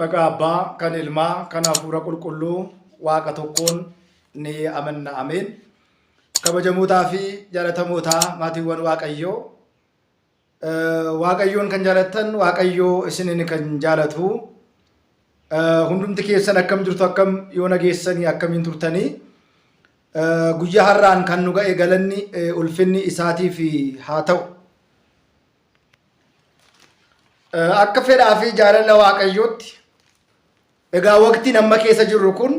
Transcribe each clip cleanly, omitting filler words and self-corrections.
Maqaa Abbaa, kan Ilmaa, kan Hafuura Qulqulluu Waaqa tokkoon ni amanna. Ameen. Kabajamootaa fi jaalatamootaa maatiiwwan Waaqayyoo, Waaqayyoon kan jaalattan, Waaqayyoo isiniin kan jaalatu, hundumti keessan akkam jirtu, akkam yoo nageessanii, akkamiin turtanii? Guyyaa har'aan kan nu ga'e galanni ulfinni isaatiif haa ta'u. Akka fedhaa fi jaalala Waaqayyootti egaa waqtiin amma keessa jirru kun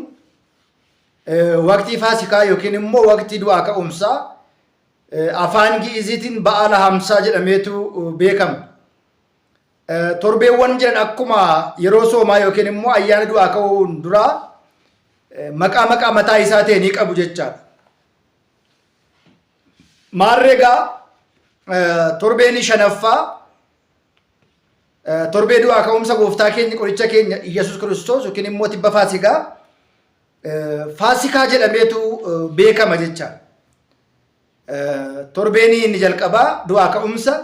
waqtii Faasikaa yookiin immoo waqtii du'aa ka'umsaa, afaan Gi'iziitiin Ba'aala Hamsaa jedhameetu beekama. Torbeewwan jiran akkuma yeroo soomaa yookiin immoo ayyaana du'aa ka'uun duraa maqaa maqaa mataa isaa ta'e ni qabu jechaadha. Maarree egaa torbeen shanaffaa torbee du'aa ka'umsa gooftaa keenya qoricha keenya Iyyasuus Kiristoos yookiin immoo tibba Faasikaa, Faasikaa jedhameetu beekama jechaadha. Torbeen inni jalqabaa du'aa ka'umsa,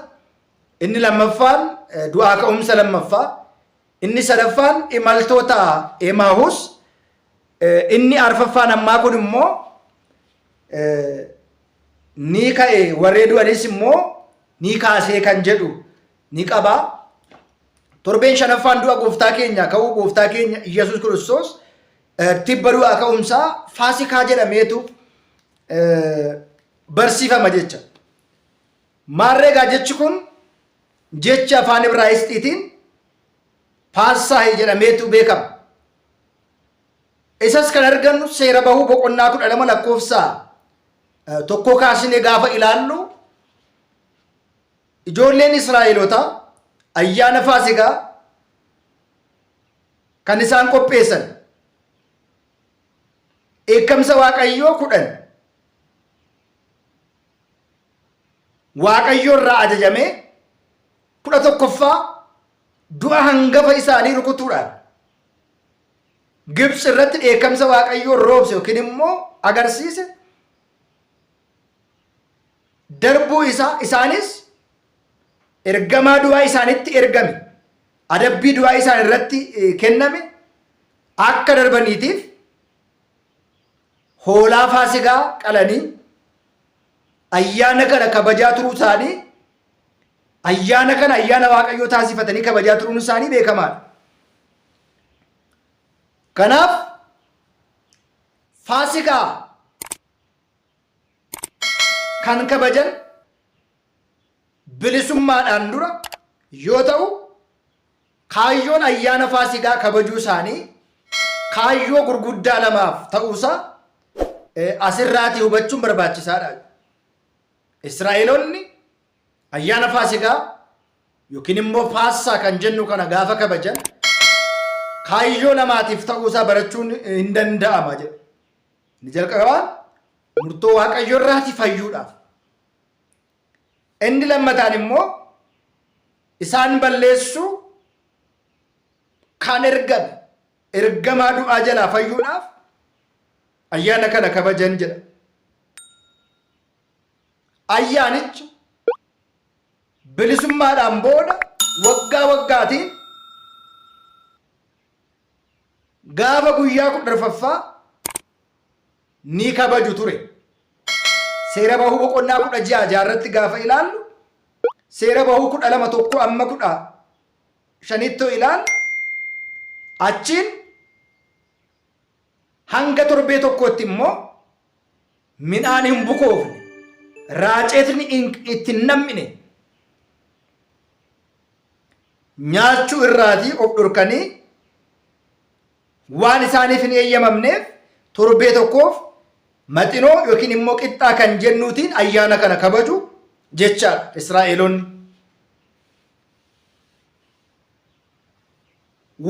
inni lammaffaan du'aa ka'umsa lammaffaa, inni sadaffaan imaltoota Emaahus, inni arfaffaan ammaa kun immoo ni ka'e, warree du'anis immoo ni kaasee kan jedhu ni qaba. Torbeen shanaffaan du'a gooftaa keenya, ka'uu gooftaa keenya Iyyasuus Kiristoos, tibba du'aa ka'umsaa Faasikaa jedhameetu barsiifama jecha. Maarree egaa jechi kun jecha afaan Ibraayisxiitiin Paassaahi jedhameetu beekama. Isas kan argannu Seera Bahuu boqonnaa 12 lakkoofsa 1 kaasnee gaafa ilaallu, ijoolleen Israa'elotaa ayyaana Faasikaa kan isaan qopheessan dheekkamsa Waaqayyoo 10 Waaqayyo irraa ajajamee, 11ffaa du'a hangafa isaanii rukutuudhaan Gibxi irratti dheekkamsa Waaqayyoo roobse yookiin immoo agarsiise darbuu isaa, isaanis ergamaa du'aa isaanitti ergame, adabbii du'aa isaan irratti kenname akka darbaniitiif hoolaa Faasigaa qalanii ayyaana kana kabajaa turuu isaanii, ayyaana kana ayyaana Waaqayyoo taasifatanii kabajaa turuun isaanii beekamaadha. Kanaaf Faasikaa kan kabajan bilisummaadhaan dura yoo ta'u, kaayyoon ayyaana Faasikaa kabajuu isaanii kaayyoo gurguddaa lamaaf ta'uusaa asirraatii hubachuun barbaachisaadha. Israa'eloonni ayyaana Faasikaa yookiin immoo Faassaa kan jennu kana gaafa kabajan kaayyoo lamaatiif ta'uusaa barachuun hin danda'ama jedha. Inni jalqabaa murtoo Waaqayyo irraatii fayyuudhaaf. Inni lammataan immoo isaan balleessuu kan ergame ergamaa du'aa jalaa fayyuudhaaf ayyaana kana kabajan jedha. Ayyaanicha bilisummaadhaan booda waggaa waggaatiin gaafa guyyaa 14ffaa ni kabaju ture. Seera Bahuu boqonnaa 16 jaarratti gaafa ilaallu, Seera Bahuu 12 1 amma 15tti ilaallu, achiin hanga torbee tokkootti immoo midhaan hin bukoofne, raaceetni itti hin nammine nyaachuu irraatii of dhorkanii, waan isaaniif hin eeyyamamneef torbee tokkoof maxinoo yookiin immoo qixxaa kan jennuutiin ayyaana kana kabaju jechaadha Israa'eloonni.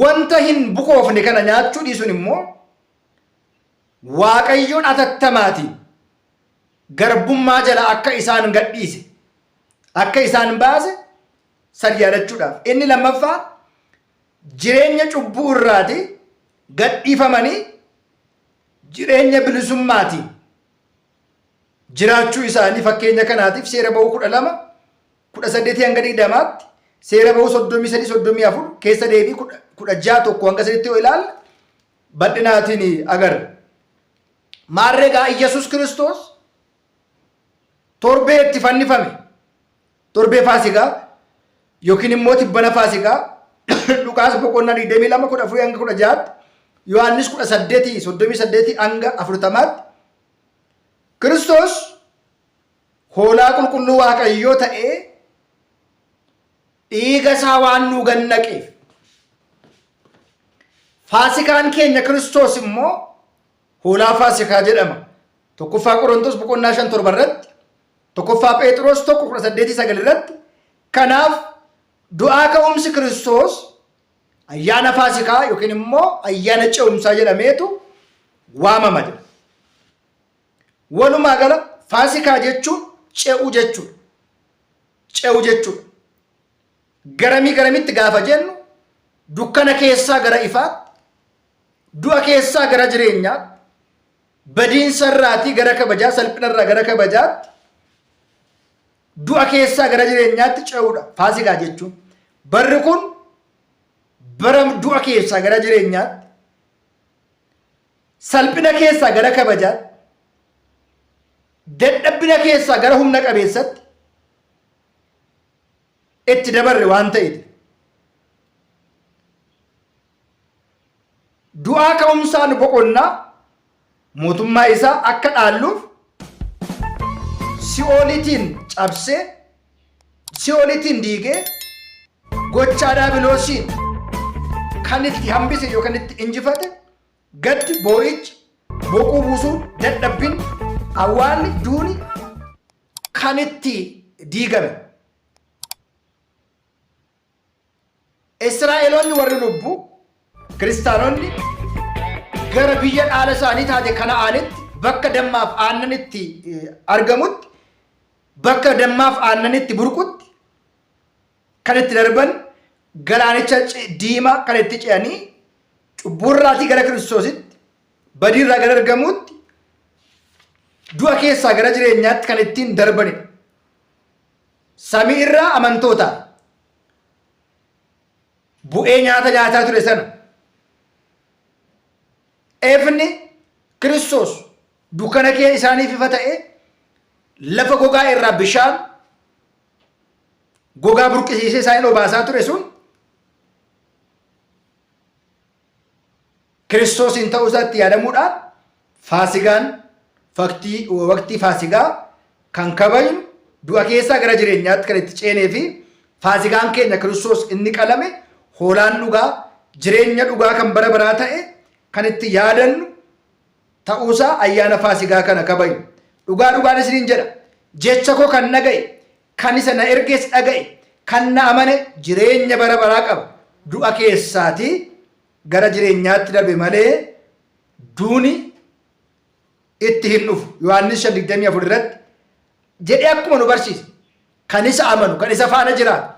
Wanta hin bukoofne kana nyaachuu dhiisuun immoo Waaqayyoon atattamaatiin garbummaa jala akka isaan gadhiise, akka isaan baase san yaadachuudhaaf. Inni lammaffaa jireenya cubbuu irraati gadhiifamanii jireenya bilisummaatiin jiraachuu isaanii. Fakkeenya kanaatiif Seera Ba'uu 12 18 hanga 20tti Seera Ba'uu 33 34 Keessa Deebii 16 1 hanga 3tti yoo ilaalle bal'inaatiin agarra. Maarree egaa Iyyasuus Kiristoos torbee itti fannifame torbee Faasigaa yookiin immoo tibbana Faasigaa Luqaas boqonnaa 22 14 hanga 16tti Yohaannis 18 38 hanga 40tti Kiristoos hoolaa qulqulluu Waaqayyoo ta'ee dhiiga isaa waan nuu gannaqeef Faasikaan keenya Kiristoos immoo hoolaa Faasikaa jedhama. Tokkoffaa Qorontos boqonnaa 5 7 irratti, tokkoffaa Phexros 1 18 9 irratti kanaaf du'aa ka'umsi Kiristoos ayyaana Faasikaa yookiin immoo ayyaana ce'umsaa jedhameetu waamama jedha. Walumaa gala Faasikaa jechuun ce'uu jechuudha. Ce'uu jechuudha. Garamii garamitti gaafa jennu dukkana keessaa gara ifaatti, du'a keessaa gara jireenyaatti, badiinsa irraatii gara kabajaa, salphina irraa gara kabajaatti, du'a keessaa gara jireenyaatti ce'uudha. Faasikaa jechuun. Barri kun bara du'a keessaa gara jireenyaatti, Salphina keessaa gara kabajaatti, dadhabbina keessaa gara humna qabeessatti itti dabarre waan ta'eef. Du'aa ka'umsaan boqonnaa mootummaa isaa akka dhaalluuf si'oolitiin cabsee si'oolitiin diigee gochaa daabiloosiin kan itti hambise yookaan itti injifate gaddi, boo'ichi, boquu buusuun, dadhabbin, awwaalli, duuni kan itti diigame. Israa'eloonni warri lubbuu, kiristaanonni gara biyya dhaala isaanii taate Kana'aanitti bakka dammaaf aannan itti argamutti, bakka dammaaf aannan itti burqutti kan itti darban galaanicha diimaa kan itti ce'anii cubbuurraatii gara Kiristoositti, badiirraa gara argamuutti, du'a keessaa gara jireenyaatti kan ittiin darbanidha. Samii irraa amantootaaf bu'ee nyaata nyaataa ture sana ifni Kiristoos dukkana kee isaaniif ifa ta'ee lafa gogaa irraa bishaan gogaa burqisiisee isaan obaasaa ture sun Kiristoosiin ta'uu isaatti yaadamuudhaan Faasigaan faktii waqtii Faasigaa kan kabajnu du'a keessaa gara jireenyaatti kan itti ceenee fi Faasigaan keenya Kiristoos inni qalame hoolaan dhugaa jireenya dhugaa kan bara baraa ta'e kan itti yaadannu ta'uusaa ayyaana Faasigaa kana kabajnu. Dhugaa dhugaan isiniin jedha jecha koo kan dhaga'e kan isa na erges dhaga'e kan na amane jireenya bara baraa qaba du'a keessaatii gara jireenyaatti darbe malee duuni itti hin dhufu. Yohaannis 5:24 irratti jedhee akkuma nu barsiise kan isa amanu kan isa faana jiraatu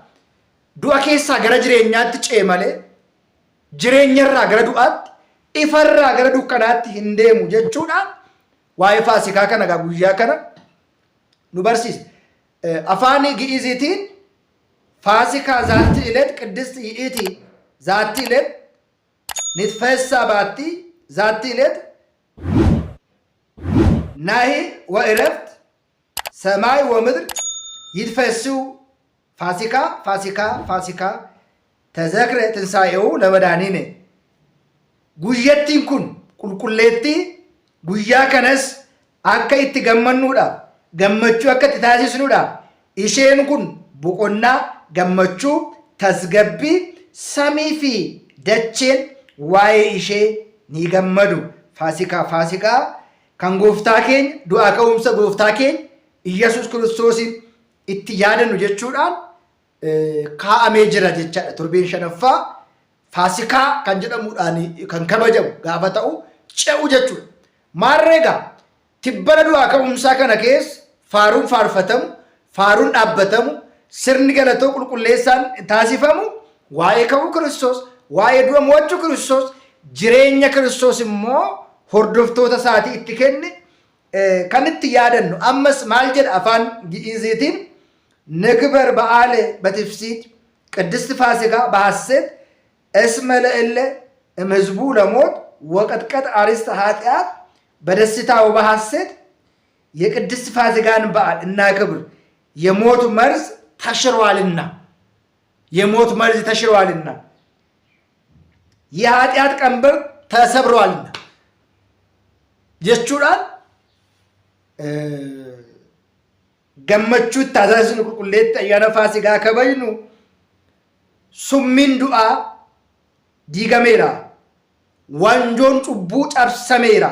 du'a keessaa gara jireenyaatti ce'e malee jireenyarraa gara du'aatti ifarraa gara dukkanaatti hin deemu jechuudhaan waa'ee faasikaa kana egaa guyyaa kana nu barsiise. Afaan Gi'iziitiin Faasikaa zaatti ilet qiddist yi'iti zaatti ilet nitfeessaa baatti zaatti ilet nahi ወእረፍት ሰማይ ወምድር ይትፈስው ፋሲካ ፋሲካ ፋሲካ ተዘክረ ትንሣኤው ለመድኃኒነ Guyyattiin kun qulqulleettii guyyaa kanas akka itti gammannuudhaaf, gammachuu akka itti taasisnuudhaaf isheen kun boqonnaa, gammachuu, tasgabbii samii fi dacheen waa'ee ishee ni gammadu. Faasikaa Faasikaa kan gooftaa keenya du'aa ka'umsa gooftaa keenya Iyyasuus Kiristoosiin itti yaadannu jechuudhaan kaa'amee jira jechaadha. Torbeen shanaffaa Faasikaa kan jedhamuudhaan kan kabajamu gaafa ta'u ce'u jechuudha. Maarree egaa tibbana du'aa ka'umsaa kana keessa faaruun faarfatamu, faaruun dhaabbatamu, sirni galatoo qulqulleessaan taasifamu waa'ee ka'uu Kiristoos, waa'ee du'a mo'achuu Kiristoos, jireenya Kiristoos immoo hordoftoota isaatii itti kenne kan itti yaadannu. Ammas maal jedha afaan Gi'iiziitiin? ንግበር በዓለ በትፍሲት ቅድስት ፋሲካ በሐሴት እስመ ለእለ እምሕዝቡ ለሞት ወቅጥቀጥ አርእስተ ኃጢአት በደስታ ወበሐሴት የቅድስት ፋሲካን በዓል እናክብር፣ የሞት መርዝ ተሽሯልና የሞት መርዝ ተሽሯልና የኃጢአት ቀንበር ተሰብሯልና jechuudhaan gammachuu itti haasofnu qulqulleetti ayyaana Faasikaa kabajnu summiin du'aa diigameera. Wanjoon cubbuu cabsameera.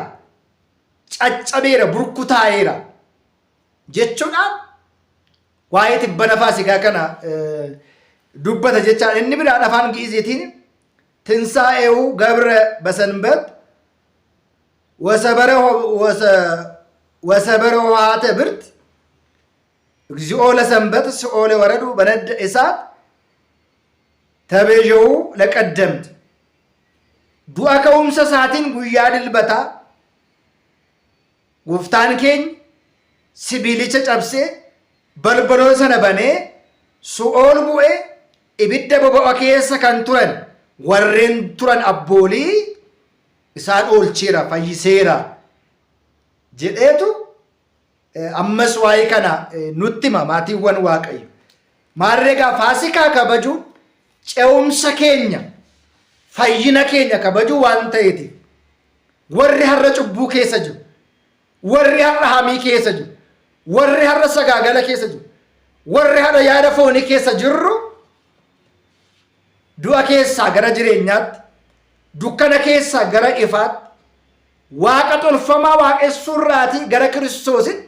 Caccabeera, burkutaa'eera jechuudhaan waa'ee tibbana Faasikaa kana dubbata jechaadha. Inni biraan afaan Gi'iziitiin ትንሣኤው ገብረ በሰንበት ወሰበረ ሆሃተ ብርት እግዚኦ ለሰንበት ሲኦል ወረዱ በነደ እሳት ተቤዠው ለቀደምት du'a ka'umsa isaatiin guyyaa dilbataa gooftaan keenya sibiilicha cabsee balbaloota sana banee su'ool bu'ee ibidda boba'a keessa kan turan warreen turan abboolii isaan oolcheera fayyiseera jedheetu ammas waa'ee kana nutti hima maatiiwwan Waaqayyo. Maarree egaa Faasikaa kabajuun ce'umsa keenya fayyina keenya kabajuu waan ta'eeti. Warri har'a cubbuu keessa jiru, warri har'a hamii keessa jiru, warri har'a sagaagala keessa jiru, warri har'a yaada foonii keessa jirru du'a keessaa gara jireenyaatti, dukkana keessaa gara ifaatti, waaqa tolfamaa waaqessuurraatii gara Kiristoositti,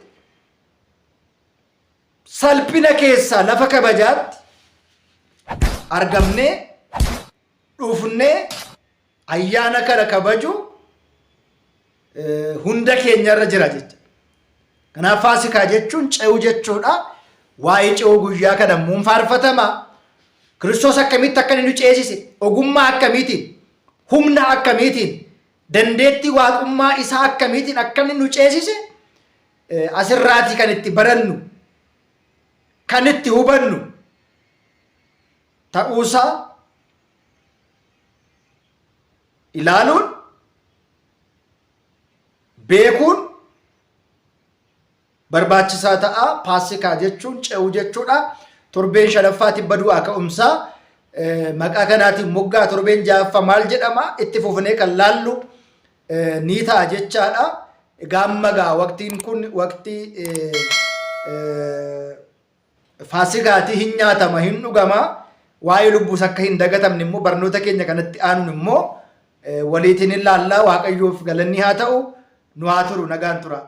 salphina keessaa lafa kabajaatti argamnee dhufnee ayyaana kana kabaju hunda keenyarra jira jecha. Kanaaf Faasikaa jechuun ce'uu jechuudha. Waa'ee ce'uu guyyaa kana immoo faarfatama. Kiristoos akkamitti akka inni nu ceesise, ogummaa akkamiitiin, humna akkamiitiin, dandeettii waaqummaa isaa akkamiitiin akka inni nu ceesise asirraatii kan itti barannu, kan itti hubannu ta'uusaa ilaaluun, beekuun barbaachisaa ta'a. Faasikaa jechuun ce'uu jechuudha. Torbeen shanaffaa tibba du'aa ka'umsaa maqaa kanaatiin moggaa torbeen ja'affaa maal jedhama itti fufnee kan laallu ni ta'a jechaadha. Egaa amma gaa waqtiin kun waqtii Faasikaatii hin nyaatama hin dhugama. Waa'ee lubbuus akka hin dagatamne immoo barnoota keenya kanatti aanuun immoo waliitiin hin laallaa. Waaqayyoof galanni haa ta'u. Nu haa turu, nagaan tura.